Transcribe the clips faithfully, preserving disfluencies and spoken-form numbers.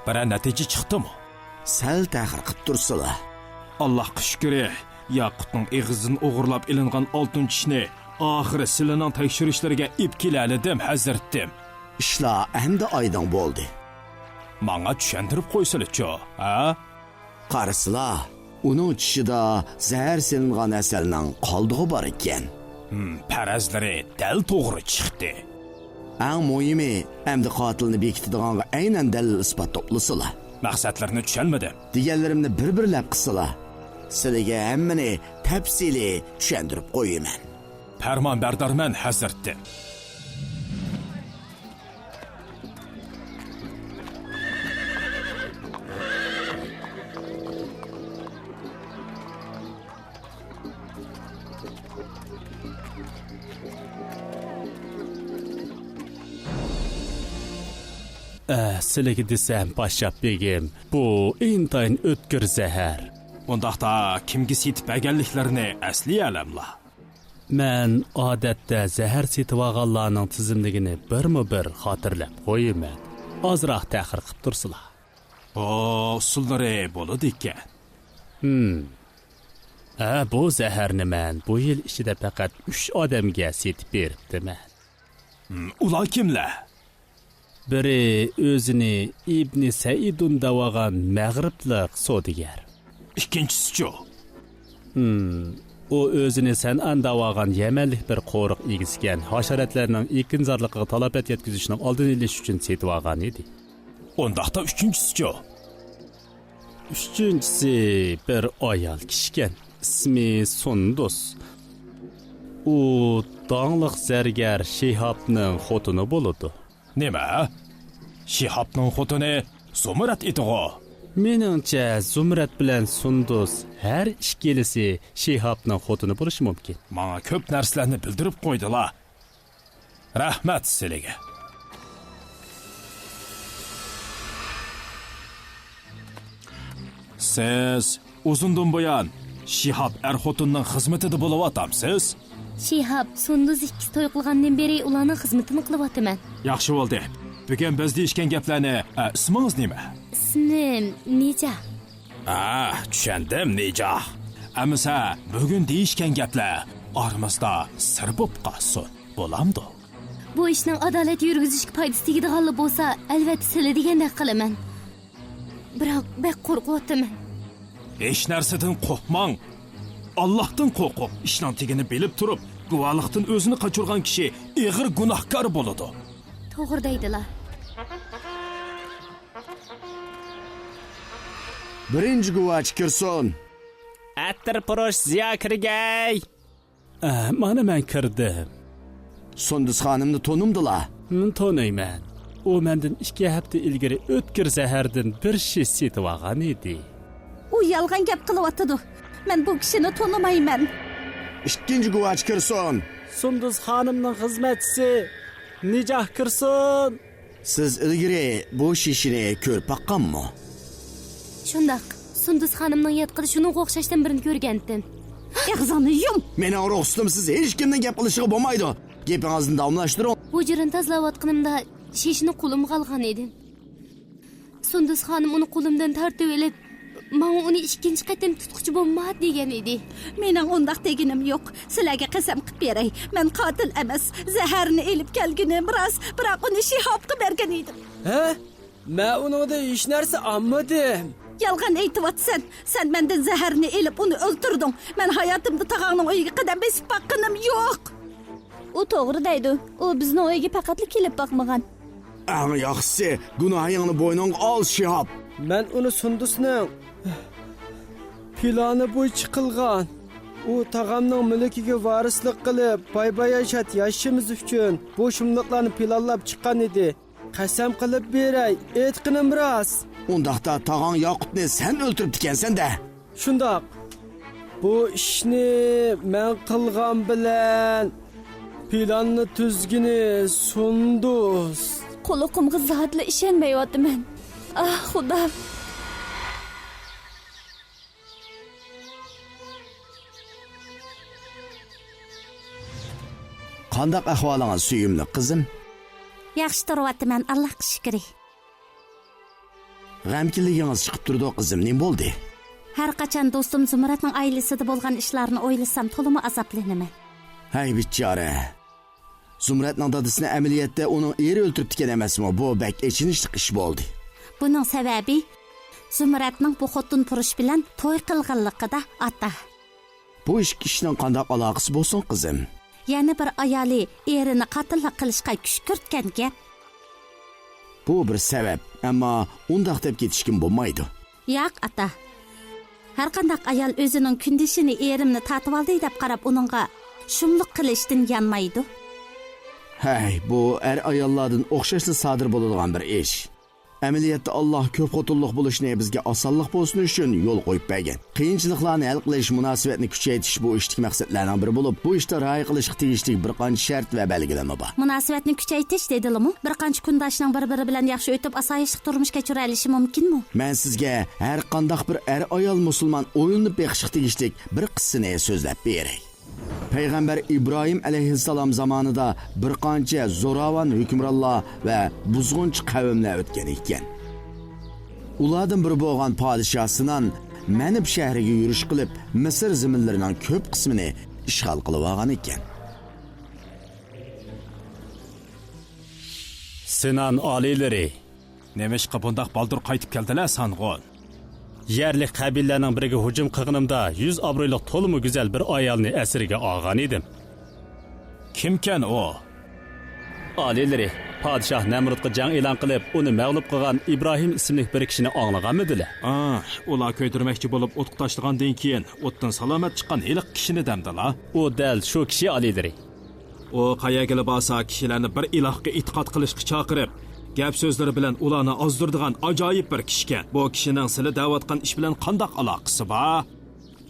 بىرەر نەتىجە چىقتىمۇ؟ سەل تەخىر قىپ تۇرسىلا. ئاللاھقا شۈكرى، ياقۇتنىڭ ئېغىزىدىن ئوغرىلاپ ئېلىنغان ئالتۇن چىشنى ئاخىرى سىلىنىڭ تەكشۈرۈشلىرىگە ئېپ كېلەلىدىم، ھەزرىتىم. ئىشلار ئەمدى ئايدىڭ بولدى. ماڭا چۈشەندۈرۈپ قويسىلىچۇ، ھە؟ قارىسىلا، ئۇنىڭ چىشىدا زەھەر سېلىنغان ھەسەلنىڭ قالدۇقى بار ئىكەن. ھىم، پەرەزلىرى دەل توغرا چىقتى. ئەڭ مۇھىمى، ئەمدى قاتىلنى بېكىتىدىغانغا ئەينەن دەلىل ئىسپات توپلىسىلا. مەقسەتلىرىنى چۈشەنمىدىم. دېگەنلىرىمنى بىر-بىرلەپ قىلسىلا. سىلىگە ھەممىنى تەپسىلىي چۈشەندۈرۈپ قويىمەن. پەرمانبەردارمەن، ھەزرىتىم. ئە، سىلىگە دېسەم، پاششاپ بېگىم، بۇ ئىنتايىن ئۆتكۈر زەھەر. ئۇنداقتا كىمگە سېتىپ بەرگەنلىكلىرىنى ئەسلىيەلەملا؟ مەن ئادەتتە زەھەر سېتىۋالغانلارنىڭ تىزىملىكىنى بىرمۇ بىر خاتىرىلەپ قويىمەن. ئازراق تەخىر قىپ تۇرسىلا. ئۇ، ئۇسۇللىرى بولىدىكەن. ھىم. ھە، بۇ زەھەرنى مەن بۇ يىل ئىچىدە پەقەت ئۈچ ئادەمگە سېتىپ بېرىپتىمەن. ھىم، ئۇلار كىملەر؟ بىرى ئۆزىنى ئىبنى سەئىدۇن دەۋالغان مەغرىبلىق سودىگەر. ئىككىنچىسىچۇ؟ ھىم، ئۇ ئۆزىنى سەنئان دەۋالغان يەمەنلىك بىر قورۇق ئىگىسىكەن، ھاشاراتلارنىڭ ئېكىنزارلىقىغا تالاپەت يەتكۈزۈشنىڭ ئالدىنى ئېلىش ئۈچۈن سېتىۋالغان ئىدى. ئۇنداقتا ئۈچىنچىسىچۇ؟ ئۈچىنچىسى بىر ئايال كىشىكەن، ئىسمى سۇندۇس. ئۇ داڭلىق زەرگەر شىھابنىڭ خوتۇنى بولىدۇ. نېمە؟ شىھابنىڭ خوتۇنى زۇمرەت ئىدىغۇ؟ مېنىڭچە، زۇمرەت بىلەن سۇندۇس ھەر ئىككىلىسى شىھابنىڭ خوتۇنى بولۇشى مۇمكىن. ماڭا كۆپ نەرسىلەرنى بىلدۈرۈپ قويدىلا. رەھمەت سىلىگە. سىز ئۇزۇندىن بۇيان شىھاب ئەر-خوتۇننىڭ خىزمىتىدە بولۇۋاتامسىز؟ شىھاب، سۇندۇز ئىككىسى توي قىلغاندىن بېرى ئۇلارنىڭ خىزمىتىنى قىلىۋاتىمەن. ياخشى بولدى. بۈگۈن بىز دېيىشكەن گەپلەرنى، ئە، ئىسمىڭىز نېمە؟ ئىسمىم نىجاھ. ئا، چۈشەندىم، نىجاھ. ئەمىسە، بۈگۈن دېيىشكەن گەپلەر ئارىمىزدا سىر بولۇپ قالسۇن. بولامدۇ؟ بۇ ئىشنىڭ ئادالەت يۈرگۈزۈشكە پايدىسى تېگىدىغانلا بولسا، ئەلۋەتتە سىلى دېگەندەك قىلىمەن. بىراق، بەك قورقۇۋاتىمەن. ھېچ نەرسىدىن قورقماڭ. ئاللاھتىن قورقۇڭ. ئىشنىڭ تېگىنى بىلىپ تۇرۇپ، گۇۋاھلىقتىن ئۆزىنى قاچۇرغان كىشى ئېغىر گۇناھكار بولىدۇ. توغرا دەيدىلا. بىرىنچى گۇۋاھچى كىرسۇن. ئەتىرپۇرۇش زىيا كىرگەي. ئە، مانا مەن كىردىم. سۇندۇس خانىمنى تونۇمدىلا؟ ھىم، تونۇيمەن. ئۇ مەندىن ئىككى ھەپتە ئىلگىرى ئۆتكۈر زەھەردىن بىر شىش سېتىۋالغان ئىدى. ئۇ يالغان گەپ قىلىۋاتىدۇ. مەن بۇ كىشىنى تونۇمايمەن. ئىككىنچى گۇۋاھچى كىرسۇن. سۇندۇس خانىمنىڭ خىزمەتچىسى نىجاھ كىرسۇن. سىز ئىلگىرى بۇ شىشىنى كۆرۈپ باققانمۇ؟ شۇنداق. سۇندۇس خانىمنىڭ ياتىقىدا شۇنىڭغا ئوخشاشتىن بىرنى كۆرگەنتىم. ئېغىزىڭنى يۇم! مېنىڭ رۇخسىتىمسىز ھېچكىمنىڭ گەپ قىلىشىغا بولمايدۇ. گېپىڭىزنى داۋاملاشتۇرۇڭ. ھۇجرىنى تازىلاۋاتقىنىمدا شىشىنى قولۇمغا ئالغان ئىدىم. سۇندۇس خانىم ئۇنى قولۇمدىن تارتىۋېلىپ، ماڭا ئۇنى ئىككىنچى قېتىم تۇتقۇچى بولما دېگەن ئىدى. مېنىڭ ئۇنداق دېگىنىم يوق. سىلەرگە قەسەم قىپ بېرەي. مەن قاتىل ئەمەس. زەھەرنى ئېلىپ كەلگىنىم راست، بىراق ئۇنى شىھابقا بەرگەن ئىدىم. ھە؟ مەن ئۇنىڭدىن ھېچ نەرسە ئالمىدىم. يالغان ئېيتىۋاتىسەن. سەن مەندىن زەھەرنى ئېلىپ ئۇنى ئۆلتۈردۈڭ. مەن ھاياتىمدا تاغاڭنىڭ ئۆيىگە قەدەم بېسىپ باققىنىم يوق. ئۇ توغرا دەيدۇ. ئۇ بىزنىڭ ئۆيگە پەقەتلا كېلىپ باقمىغان. ئەڭ ياخشىسى، گۇناھىڭنى بوينۇڭغا ئال، شىھاب. مەن ئۇنى سۇندۇسنىڭ پىلانى بويىچە قىلغان. ئۇ تاغامنىڭ مۈلكىگە ۋارىسلىق قىلىپ، باي-باياشات ياشىشىمىز ئۈچۈن بۇ شۇملۇقلارنى پىلانلاپ چىققان ئىدى. قەسەم قىلىپ بېرەي، ئېيتقىنىم راست. ئۇنداقتا تاغاڭ ياقۇپنى سەن ئۆلتۈرۈپتىكەنسەن-دە. شۇنداق. بۇ ئىشنى مەن قىلغان بىلەن پىلاننى تۈزگىنى سۇندۇس. قۇلىقىمغا زادىلا ئىشەنمەيۋاتىمەن. ئاھ، خۇدام. قانداق ئەھۋالىڭىز، سۆيۈملۈك قىزىم؟ ياخشى تۇرۇۋاتىمەن، ئاللاھقا شۈكرى. غەمكىنلىكىڭىز چىقىپ تۇرىدۇ، قىزىم، نېمە بولدى؟ ھەر قاچان دوستۇم زۇمرەتنىڭ ئائىلىسىدە بولغان ئىشلارنى ئويلىسام، تولىمۇ ئازابلىنىمەن. ھەي، بىچارە. زۇمرەتنىڭ دادىسىنى ئەمەلىيەتتە ئۇنىڭ ئېرى ئۆلتۈرۈپتىكەن ئەمەسمۇ؟ بۇ بەك ئېچىنىشلىق ئىش بولدى. بۇنىڭ سەۋەبى زۇمرەتنىڭ بۇ خوتۇن پۇرۇش بىلەن توي قىلغانلىقىدا، ئاتا. بۇ ئىككى ئىشنىڭ قانداق ئالاقىسى بولسۇن، قىزىم؟ يەنە بىر ئايالى ئېرىنى قاتىللىق قىلىشقا كۈشكۈرتكەن گەپ. بۇ بىر سەۋەب، ئەمما ئۇنداق دەپ كېتىشكىمۇ بولمايدۇ. ياق، ئاتا. ھەرقانداق ئايال ئۆزىنىڭ كۈندىشىنى ئېرىمنى تارتىۋالدى دەپ قاراپ ئۇنىڭغا شۇملۇق قىلىشتىن يانمايدۇ. ھەي، بۇ ئەر-ئاياللاردىن ئوخشاشلا سادىر بولىدىغان بىر ئىش. ئەمەلىيەتتە ئاللاھ كۆپ خوتۇنلۇق بولۇشنى بىزگە ئاسانلىق بولسۇن ئۈچۈن يول قويۇپ بەرگەن. قىيىنچىلىقلارنى ھەل قىلىش، مۇناسىۋەتنى كۈچەيتىش بۇ ئىشتىكى مەقسەتلەرنىڭ بىرى بولۇپ، بۇ ئىشتا رىئايە قىلىشقا تېگىشلىك بىر قانچە شەرت ۋە بەلگىلىمە بار. مۇناسىۋەتنى كۈچەيتىش دېدىلىمۇ؟ بىر قانچە كۈنداشنىڭ بىر-بىرى بىلەن ياخشى ئۆتۈپ، ئاسايىشلىق تۇرمۇش كەچۈرەلىشى مۇمكىنمۇ؟ مەن سىزگە ھەر قانداق بىر ئەر-ئايال مۇسۇلمان ئويلىنىپ بېقىشقا تېگىشلىك بىر قىسسىنى سۆزلەپ بېرەي. پەيغەمبەر ئىبراھىم ئەلەيھىسسالام زامانىدا بىر قانچە زوراۋان ھۆكۈمرانلار ۋە بۇزغۇنچى قەۋملەر ئۆتكەن ئىكەن. ئۇلاردىن بىرى بولغان پادىشاھ سىنان مەنىب شەھىرىگە يۈرۈش قىلىپ، مىسىر زېمىنلىرىنىڭ كۆپ قىسمىنى ئىشغال قىلىۋالغان ئىكەن. سىنان ئالىيلىرى، نېمىشقا بۇنداق بالدۇر قايتىپ كەلدىلە، سانغۇن؟ يەرلىك قەبىلىلەرنىڭ بىرىگە ھۇجۇم قىلغىنىمدا، يۈز ئابرۇيلۇق تولىمۇ گۈزەل بىر ئايالنى ئەسىرگە ئالغان ئىدىم. كىمكەن ئۇ؟ ئالىيلىرى، پادىشاھ نەمرۇتقا جەڭ ئېلان قىلىپ، ئۇنى مەغلۇپ قىلغان ئىبراھىم ئىسىملىك بىر كىشىنى ئاڭلىغانمىدىلە؟ ئا، ئۇلار كۆيدۈرمەكچى بولۇپ ئوتقا تاشلىغاندىن كېيىن، ئوتتىن سالامەت چىققان ھېلىقى كىشىنى دەمدىلا؟ ئۇ دەل شۇ كىشى، ئالىيلىرى. ئۇ قەيەرگىلا بارسا، كىشىلەرنى بىر ئىلاھقا ئېتىقاد قىلىشقا چاقىرىپ، گەپ سۆزلىرى بىلەن ئۇلارنى ئازدۇرىدىغان ئاجايىپ بىر كىشىكەن. بۇ كىشىنىڭ سىلى دەۋاتقان ئىش بىلەن قانداق ئالاقىسى بار؟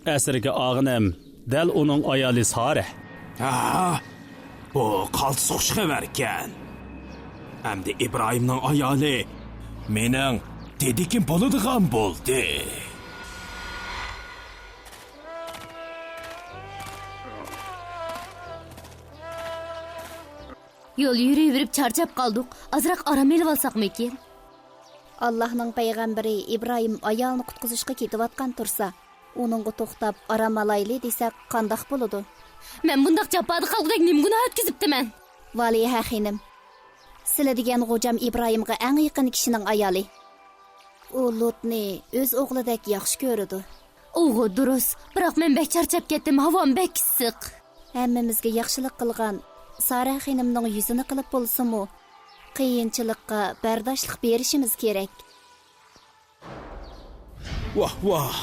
ئەسىرگە ئالغىنىم دەل ئۇنىڭ ئايالى سارە. ھە؟ بۇ قالتىس خۇش خەۋەركەن. ئەمدى ئىبراھىمنىڭ ئايالى مېنىڭ دېدىكىم بولىدىغان بولدى. يول يۈرۈۋېرىپ چارچاپ قالدۇق. ئازراق ئارام ئېلىۋالساقمىكىن؟ ئاللاھنىڭ پەيغەمبىرى ئىبراھىم ئايالىنى قۇتقۇزۇشقا كېتىۋاتقان تۇرسا، ئۇنىڭغا توختاپ ئارام ئالايلى دېسەك قانداق بولىدۇ؟ مەن بۇنداق جاپادا قالغۇدەك نېمە گۇناھ ئۆتكۈزۈپتىمەن؟ ۋالىيھە خېنىم، سىلە دېگەن غوجام ئىبراھىمغا ئەڭ يېقىن كىشىنىڭ ئايالى. ئۇ لۇتنى ئۆز ئوغلىدەك ياخشى كۆرىدۇ. ئۇغۇ دۇرۇس، بىراق مەن بەك چارچاپ كەتتىم، ھاۋام بەك ئىسسىق. ھەممىمىزگە ياخشىلىق قىلغان سارە خېنىمنىڭ يۈزىنى قىلىپ بولسىمۇ، قىيىنچىلىققا بەرداشلىق بېرىشىمىز كېرەك. ۋاھ، ۋاھ!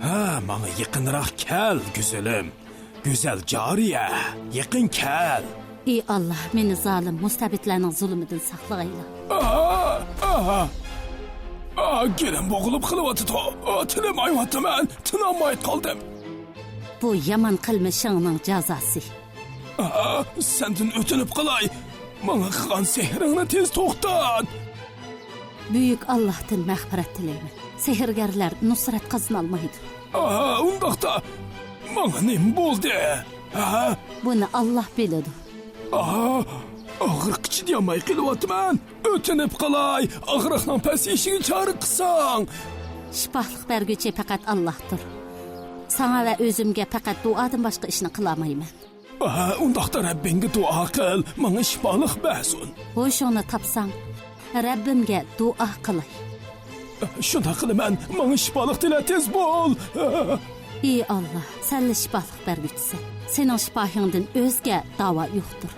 ھە، ماڭا يېقىنراق كەل، گۈزىلىم. گۈزەل جارىيە، يېقىن كەل. ئى ئاللاھ، مېنى زالىم مۇستەبىتلەرنىڭ زۇلۇمىدىن ساقلىغايلا. ئا، ئا، ئا، گېلىم بوغۇلۇپ قېلىۋاتىدۇ. ئا، تىنالمايۋاتىمەن، تىنالماي قالدىم. بۇ يامان قىلمىشىڭنىڭ جازاسى. ئا، سەندىن ئۆتۈنۈپ قالاي، ماڭا قىلغان سېھرىڭنى تېز توختات. بۈيۈك ئاللاھتىن مەغپىرەت تىلەيمەن. سېھىرگەرلەر نۇسرەت قازىنالمايدۇ. ئا، ئۇنداقتا ماڭا نېمە بولدى؟ ھە؟ بۇنى ئاللاھ بىلىدۇ. ئا، ئاغرىققا چىدىيالماي قېلىۋاتىمەن. ئۆتۈنۈپ قالاي، ئاغرىقنىڭ پەسىيىشىگە چارە قىلساڭ. شىپالىق بەرگۈچى پەقەت ئاللاھتۇر. ساڭا ۋە ئۆزۈمگە پەقەت دۇئادىن باشقا ئىشنى قىلالمايمەن. ئا، ئۇنداقتا رەببىڭگە دۇئا قىل، ماڭا شىپالىق بەرسۇن. ھوشۇڭنى تاپساڭ، رەببىمگە دۇئا قىلاي. شۇنداق قىلىمەن، ماڭا شىپالىق تىلە، تېز بول. ئى ئاللاھ، سەنلا شىپالىق بەرگۈچىسەن. سېنىڭ شىپايىڭدىن ئۆزگە داۋا يوقتۇر.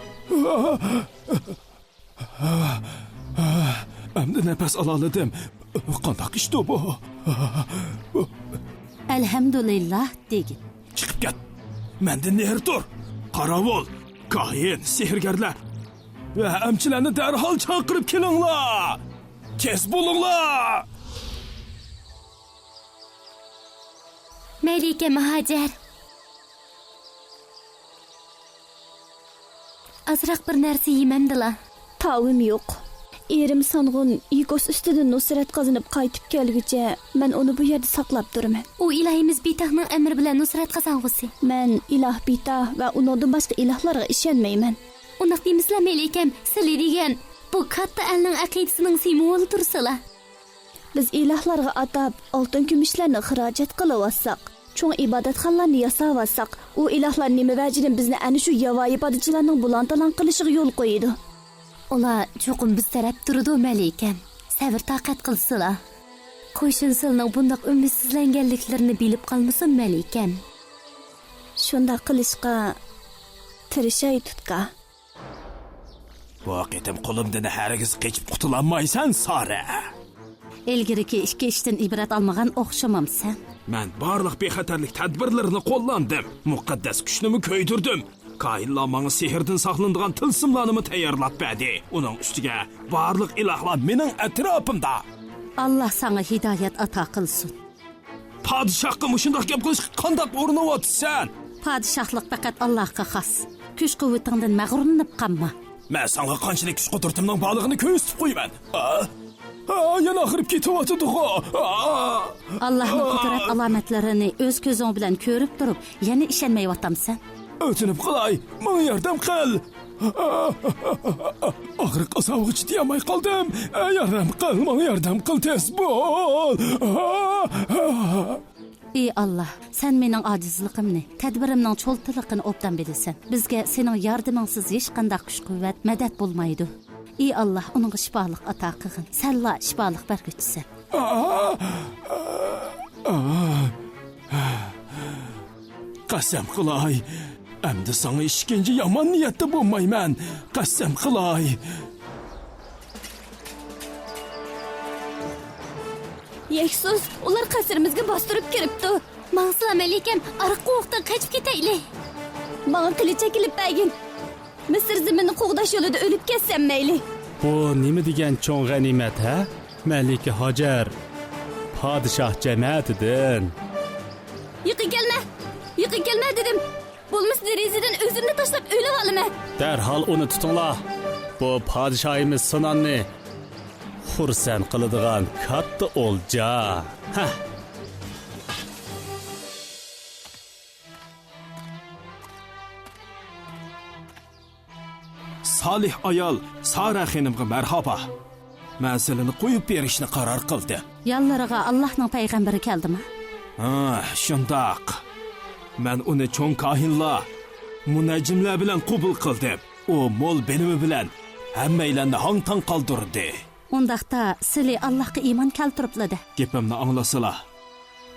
ئەمدى نەپەس ئالالىدىم. قانداق ئىشتۇ بۇ؟ ئەلھەمدۇلىللاھ دېگىن. چىقىپ كەت. مەندىن نېرى تۇر. قاراۋۇل، كاھىن، سېھىرگەرلەر ۋە ئەمچىلەرنى دەرھال چاقىرىپ كېلىڭلار. تېز بولۇڭلار. مەيلى ئىكەن، مۇھاجىر. ئازراق بىر نەرسە يېمەمدىلا. تاۋىم يوق. ئېرىم سانغۇن يىكوس ئۈستىدىن نۇسرەت قازىنىپ قايتىپ كەلگۈچە، مەن ئۇنى بۇ يەردە ساقلاپ تۇرىمەن. ئۇ ئىلاھىمىز بىتاھنىڭ ئەمرى بىلەن نۇسرەت قازانغۇسى. مەن ئىلاھ بىتاھ ۋە ئۇنىڭدىن باشقا ئىلاھلارغا ئىشەنمەيمەن. ئۇنداق دېمىسىلە، مەيلى ئىكەن، سىلى دېگەن بۇ كاتتا ئەلنىڭ ئەقىدىسىنىڭ سىمۋولى تۇرسىلا. بىز ئىلاھلارغا ئاتاپ ئالتۇن كۈمۈشلەرنى خىراجەت قىلىۋاتساق، چوڭ ئىبادەتخانىلارنى ياساۋاتساق، ئۇ ئىلاھلار نېمە ۋەجىدىن بىزنى ئەنە شۇ ياۋايى پادىچىلارنىڭ بۇلاڭ-تالاڭ قىلىشىغا يول قويىدۇ؟ ئۇلار چوقۇم بىز تەرەپ تۇرىدۇ، مەلىكەم. سەۋر-تاقەت قىلسىلا. قوشۇن سىلىنىڭ بۇنداق ئۈمىدسىزلەنگەنلىكلىرىنى بىلىپ قالمىسۇن، مەلىكەم. شۇنداق قىلىشقا تىرىشاي، تۇتقا. بۇ قېتىم قولۇمدىن ھەرگىز قېچىپ قۇتۇلالمايسەن، سارە. ئىلگىرىكى ئىككى ئىشتىن ئىبرەت ئالمىغان ئوخشىمامسەن؟ مەن بارلىق بىخەتەرلىك تەدبىرلىرىنى قوللاندىم. مۇقەددەس كۈچنىمۇ كۆيدۈردۈم. كاھىنلار ماڭا سېھىردىن ساقلىنىدىغان تىلسىملارنىمۇ تەييارلاپ بەردى. ئۇنىڭ ئۈستىگە بارلىق ئىلاھلار مېنىڭ ئەتراپىمدا. ئاللا ساڭا ھىدايەت ئاتا قىلسۇن. پادىشاھقا مۇشۇنداق گەپ قىلىشقا قانداق ئۇرۇنۇۋاتىسەن؟ پادىشاھلىق پەقەت ئاللاغا خاس. كۈچ-قۇۋۋىتىڭدىن مەغرۇرلىنىپ قالما. مەن ساڭا قانچىلىك كۈچ-قۇدرىتىمنىڭ بارلىقىنى كۆرسىتىپ قويىمەن. ئا؟ ئا، يەنە ئاغرىپ كېتىۋاتىدىغۇ. ئا! ئاللاھنىڭ قۇدرەت ئالامەتلىرىنى ئۆز كۆزۈڭ بىلەن كۆرۈپ تۇرۇپ، يەنە ئىشەنمەيۋاتامسەن؟ ئۆتۈنۈپ قالاي، ماڭا ياردەم قىل. ئاغرىق ئازابىغا چىدىيالماي قالدىم. ياردەم قىل، ماڭا ياردەم قىل، تېز بول. ئى ئاللا، سەن مېنىڭ ئاجىزلىقىمنى، تەدبىرىمنىڭ چولتىلىقىنى ئوبدان بىلىسەن. بىزگە سېنىڭ ياردىمىڭسىز ھېچقانداق كۈچ-قۇۋۋەت، مەدەت بولمايدۇ. ئى ئاللا، ئۇنىڭغا شىپالىق ئاتا قىلغىن. سەنلا شىپالىق بەرگۈچىسەن. قەسەم قىلاي، ئەمدى ساڭا ئىككىنچى يامان نىيەتتە بولمايمەن. قەسەم قىلاي. يەكسۇس، ئۇلار قەسرىمىزگە باستۇرۇپ كىرىپتۇ. ماڭسىلا، مەلىكەم، ئارقا قوۋۇقتىن قېچىپ كېتەيلى. ماڭا قىلىچ ئەكېلىپ بەرگىن. مىسىر زېمىنىنى قوغداش يولىدا ئۆلۈپ كەتسەم مەيلى. بۇ نېمە دېگەن چوڭ غەنىيمەت، ھە؟ مەلىكە ھاجەر، پادىشاھ جەمەتىدىن. يېقىن كەلمە! يېقىن كەلمە دېدىم! بولمىسا دېرىزىدىن ئۆزۈمنى تاشلاپ ئۆلۈۋالىمەن! دەرھال ئۇنى تۇتۇڭلار! بۇ پادىشاھىمىز سىناننى خۇرسەن قىلىدىغان كاتتا ئولجا! ھە! سالىھ ئايال سارا خېنىمغا مەرھابا. مەن سىلىنى قويۇپ بېرىشنى قارار قىلدىم. يانلىرىغا ئاللاھنىڭ پەيغەمبىرى كەلدىمۇ؟ ھە، شۇنداق. مەن ئۇنى چوڭ كاھىنلار، مۇنەججىملەر بىلەن قوبۇل قىلدىم. ئۇ مول بىلىمى بىلەن ھەممەيلەننى ھاڭ-تاڭ قالدۇردى. ئۇنداقتا سىلى ئاللاھقا ئىمان كەلتۈرۈپلا دە. گېپىمنى ئاڭلىسىلا.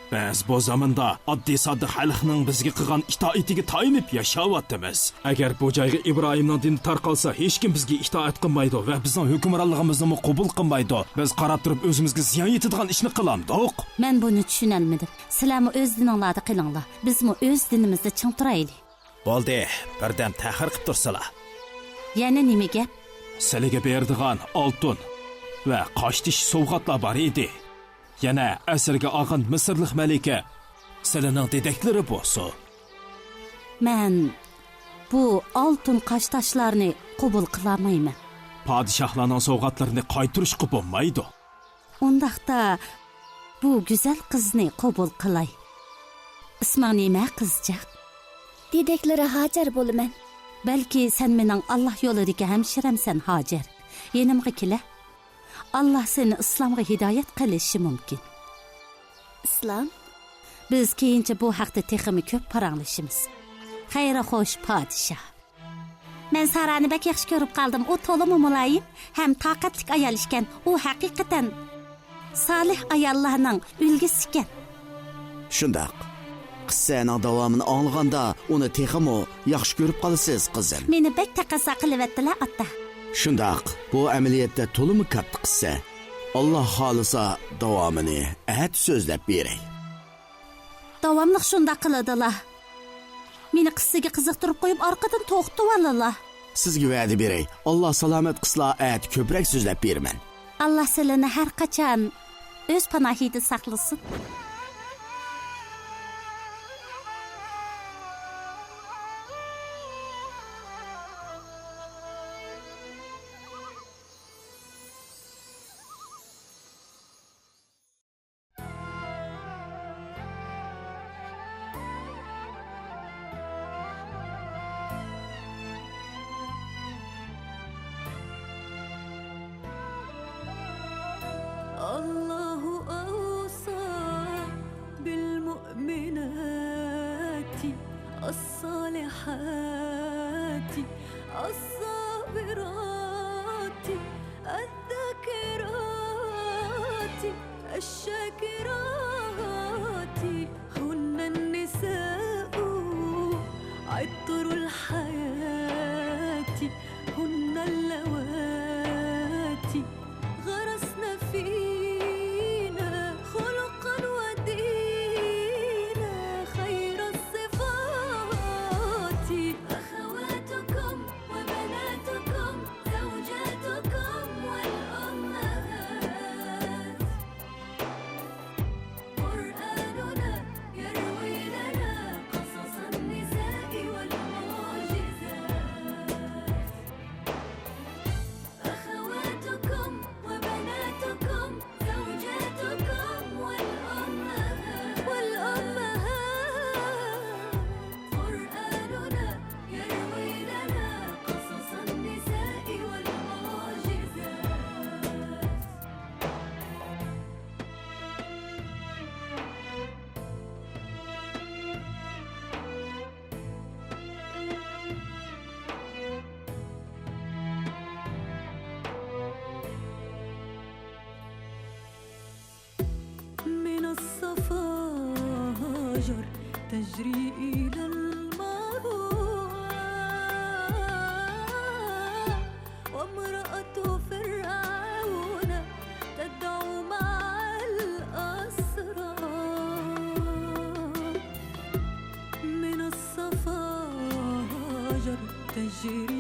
بىز بۇ زاماندا ئاددىي-ساددا خەلقنىڭ بىزگە قىلغان ئىتائىتىگە تايىنىپ ياشاۋاتىمىز. ئەگەر بۇ جايغا ئىبراھىمنىڭ دىنى تارقالسا، ھېچكىم بىزگە ئىتائەت قىلمايدۇ ۋە بىزنىڭ ھۆكۈمرانلىقىمىزنىمۇ قوبۇل قىلمايدۇ. بىز قاراپ تۇرۇپ ئۆزىمىزگە زىيان يېتىدىغان ئىشنى قىلامدۇق؟ مەن بۇنى چۈشىنەلمىدىم. سىلەرمۇ ئۆز دىنىڭلاردا قېلىڭلار. بىزمۇ ئۆز دىنىمىزدا چىڭ تۇرايلى. بولدى، بىردەم تەخىر قىپ تۇرسىلا. يەنە نېمە گەپ؟ سىلىگە بېرىدىغان ئالتۇن ۋە قاشتېشى سوۋغاتلار بار ئىدى. يەنە ئەسىرگە ئالغان مىسىرلىق مەلىكە سىلىنىڭ دېدەكلىرى بولسۇن. مەن بۇ ئالتۇن قاشتاشلارنى قوبۇل قىلالمايمەن. پادىشاھلارنىڭ سوۋغاتلىرىنى قايتۇرۇشقا بولمايدۇ. ئۇنداقتا بۇ گۈزەل قىزنى قوبۇل قىلاي. ئىسمىڭ نېمە، قىزچاق؟ دېدەكلىرى ھاجەر بولىمەن. بەلكى سەن مېنىڭ ئاللاھ يولىدىكى ھەمشىرەمسەن، ھاجەر. يېنىمغا كېلە. ئاللاھ سېنى ئىسلامغا ھىدايەت قىلىشى مۇمكىن. ئىسلام؟ بىز كېيىنچە بۇ ھەقتە تېخىمۇ كۆپ پاراڭلىشىمىز. خەيرى خوش، پادىشاھ. مەن سارانى بەك ياخشى كۆرۈپ قالدىم. ئۇ تولىمۇ مۇلايىم ھەم تاقەتلىك ئايال ئىكەن. ئۇ ھەقىقەتەن سالىھ ئاياللارنىڭ ئۈلگىسى ئىكەن. شۇنداق. قىسسەنىڭ داۋامىنى ئاڭلىغاندا، ئۇنى تېخىمۇ ياخشى كۆرۈپ قالىسىز، قىزىم. مېنى بەك تەقەززا قىلىۋەتتىلە، ئاتا. شۇنداق. بۇ ئەمەلىيەتتە تولىمۇ كاتتا قىسسە. ئاللاھ خالىسا، داۋامىنى ئەتە سۆزلەپ بېرەي. داۋاملىق شۇنداق قىلىدىلا. مېنى قىسسىگە قىزىقتۇرۇپ قويۇپ، ئارقىدىن توختىتىۋالىلا. سىزگە ۋەدە بېرەي، ئاللاھ سالامەت قىلسىلا، ئەتە كۆپرەك سۆزلەپ بېرىمەن. ئاللاھ سىلىنى ھەر قاچان ئۆز پاناھىدا ساقلىسۇن. الصابرات الذاكرات الشاكرات هن النساء عطر الحياة هن اللواتي غرسن فينا خلقا ودينا خير الصفات أخواتكم وبناتكم زوجاتكم والأمهات قرآننا يروي لنا قصص النساء والمعجزات أخواتكم وبناتكم زوجاتكم والأمهات والأمهات قرآننا يروي لنا قصص النساء والمعجزات من الصفاجر تجري إلى المروى وامرأة فرعون تدعو مع الأسرى من الصفاجر تجري